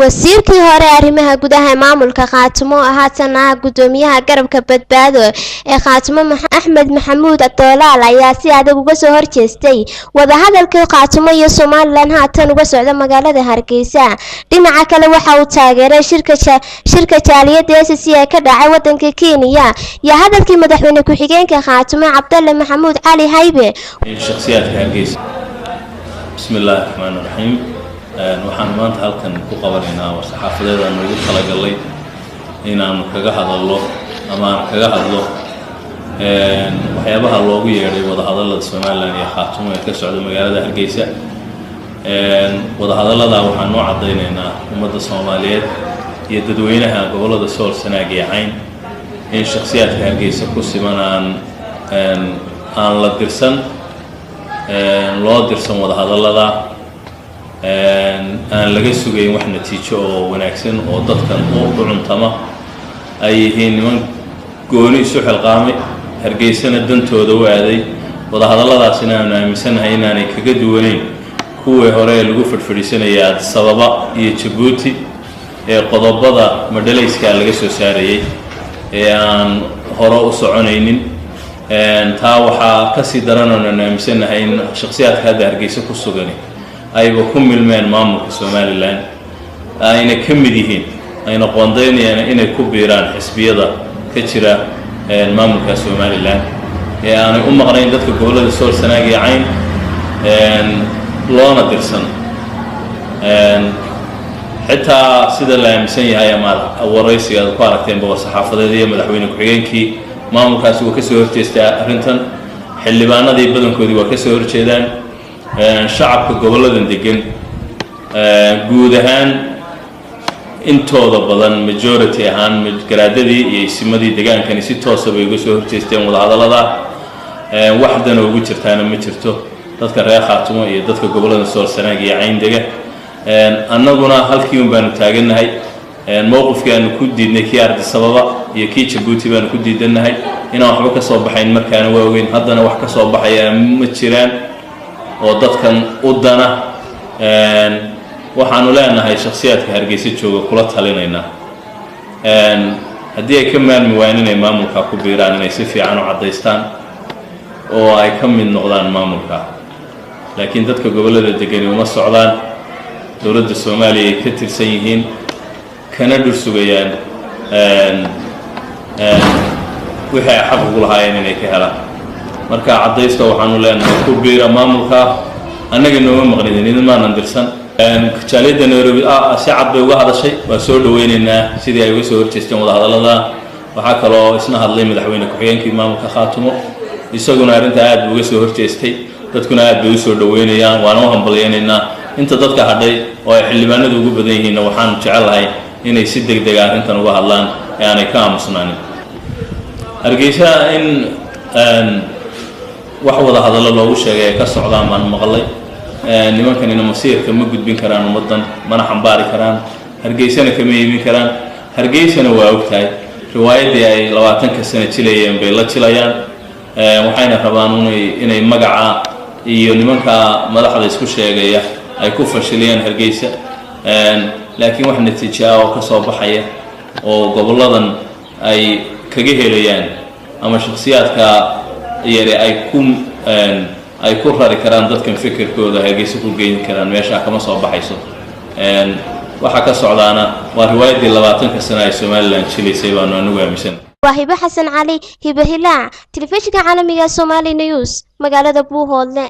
Wasiirkii hore arrimaha gudaha maamulka Khaatumo, haatan ah gudoomiyaha garabka Badbaado ee Khaatumo, Axmed Maxamuud Doolaal, ayaa si adag uga soo horjeestay wadahadalkii Khaatumo iyo Somaliland haatan uga socda magaalada Hargeysa. Dhinaca kale, waxa uu taageeray shirka jaaliyada SSC ee ka dhacay wadanka Kenya iyo hadalkii madaxweyne ku-xigeenka Khaatumo, Cabdalle Maxamuud Cali Haybe. Shakhsiyaadka Hargeysa. Bismi illaahi raxmaan raxiim. Waxaan maanta halkan ku qabanaynaa war-saxaafadeed aan ugu talagalay inaanu kaga hadallo ama aan kaga hadlo waxyaabaha loogu yeedhay wadahadallada Somaliland iyo Khaatumo ee ka socda magaalada Hargeysa. Wadahadallada waxaan noo caddaynaynaa ummadda Soomaaliyeed iyo dadweynaha gobollada Sool, Sanaag iyo Cayn in shakhsiyaadka Hargeysa ku siman aan la dirsan, loo dirsan wadahadallada, aan laga sugayn wax natiijo oo wanaagsan oo dadkan u cuntama, ay yihiin niman gooni isu xilqaamay, Hargeysana dantooda u aaday. Wadahadalladaasina aanu aaminsannahay inaanay kaga duwanayn kuwii hore ee lagu fadhfadhiisanayay Addis Ababa iyo Jabuuti ee qodobada madhalayskaa laga soo saarayay ee aan hore u soconaynin. Taa waxaa kasii daran oonaan aaminsannahay in shakhsiyaadka hadda Hargeysa ku sugani ayba ku milmeen maamulka Somaliland, ayna ka mid yihiin, ayna qoondaynayaan inay ku biiraan xisbiyada ka jira maamulka Somaliland ee aanay u maqnayn dadka gobollada Sool, Sanaag iyo Cayn loona dirsan. Xitaa sida la aaminsan yahay ama waraysiga aad ku aragteenba war-saxaafadeed iyo madaxweyne ku-xigeenkii maamulkaasi waa kasoo horjeestaa arrintan, xildhibaanadii badankoodii waa kasoo horjeedaan, shacabka gobolladan degan guud ahaan intooda badan, majority ahaan, garaadadii iyo isimadii degaankani si toosa bay uga soo horjeesteen wadahadallada. Waxdana ugu jirtaana ma jirto dadka reer Khaatumo iyo dadka gobollada Sool, Sanaag iyo Cayn dega. Annaguna halkii un baanu taagannahay. Mowqifkii aanu ku diidnay kii Addis Ababa iyo kii Jabuuti baanu ku diidannahay. Inaan waxba ka soo baxayn markaana waa ogeyn, haddana wax ka soo baxaya ma jiraan oo dadkan u dana. Waxaanu leenahay shakhsiyaadka Hargeysa jooga kula talinaynaa, haddii ay ka maarmi waayeen inay maamulka ku biiraan, inay si fiican u caddaystaan oo ay ka mid noqdaan maamulka. Laakiin dadka gobollada degani uma socdaan, dowladda Soomaaliya ay ka tirsan yihiin, kana dhur sugayaan wixii ay xaq ugu lahaayeen inay ka helaan. Marka caddaysta waxaanu leenahay ku biira maamulka, annaga nooma maqnidin, idin maanan dirsan. Jaaliyadda Nairobi si cad bay uga hadashay, waa soo dhaweyneynaa sidii ay uga soo horjeesteen wadahadallada. Waxaa kaloo isna hadlay madaxweyne ku-xigeenkii maamulka Khaatumo, isaguna arrintaa aad buu uga soo horjeestay, dadkuna aad bay usoo dhaweynayaan, waana u hambalyaynaynaa. Inta dadka hadhay oo ay xildhibaanadu ugu badan yihiinna waxaanu jecelahay inay si deg dega arrintan uga hadlaan ee aanay ka aamusnaanin. Hargeysa in wax wada hadallo loogu sheegay ay ka socdaan baan maqlay. Nimankanina masiirka ma gudbin karaan ummaddan, mana xambaari karaan, Hargeysana kama iibin karaan. Hargeysana waa ogtahay riwaayaddii ay 20-ka sano jilayeen bay la jilayaan, waxayna rabaan inay magaca iyo nimanka madaxda isku sheegaya ay ku fashiliyaan Hargeysa. Laakiin wax natiijo ah oo ka soo baxaya oo gobolladan ay kaga helayaan ama shakhsiyaadka yare ay ku rari karaan dadkan fikirkooda Hargeysa ku geyn karaan meeshaa kama soo baxayso. Waxaa ka socdaana waa riwaayaddii 20-ka sano ay Somaliland jilaysay baanu anigu aaminsan. Waa Hibo Xasan Cali, Hibo Hilaac, telefishinka caalamiga Somali News, magaalada Buuhoodle.